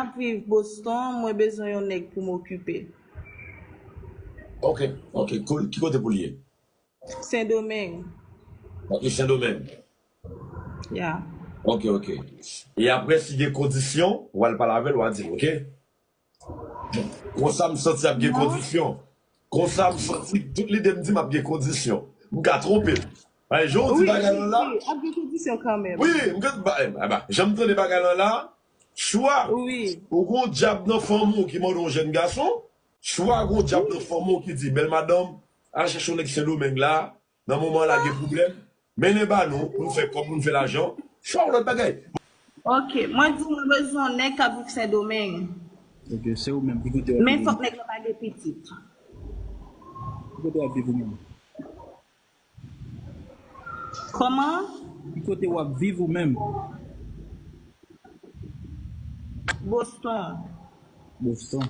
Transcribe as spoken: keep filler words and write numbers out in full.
ap viv Boston, mwen bezwen yon nèg pou m okipe. Ok, ok, cool. Ki kote pou l ye? Sendomeng. Ok, Sendomeng. Ya. Ok, ok. E apre, si gen kondisyon, w al pale avè l, w a di l, ok? Konsa m santi ap gen kondisyon. Konsa m santi tout lide m di m ap gen kondisyon. M ka twonpe m. Ay, jan w di bagay lan la. Ap gen kondisyon kanmenm. Wi, m ka ba, eh, ba, jan m tande bagay lan la, swa ou gon dyab nan fanmi w ki mande yon jèn gason, swa gon dyab nan fanmi w ki di, bèl madanm, al chèche yon nèg Sendomeng la, nan moman la gen pwoblèm, mennen ba nou, pou n fè kòb, pou n fè lajan, swa yon lòt bagay. Ok, mwen di mwen bezwen yon nèg k ap viv Sendomeng. Ok, se ou menm ki kote w ap Men viv. Fòk nèg la pa gen pitit. Ki kote w ap viv ou menm? Kòman? Ki kote w ap viv ou menm? Boston. Boston.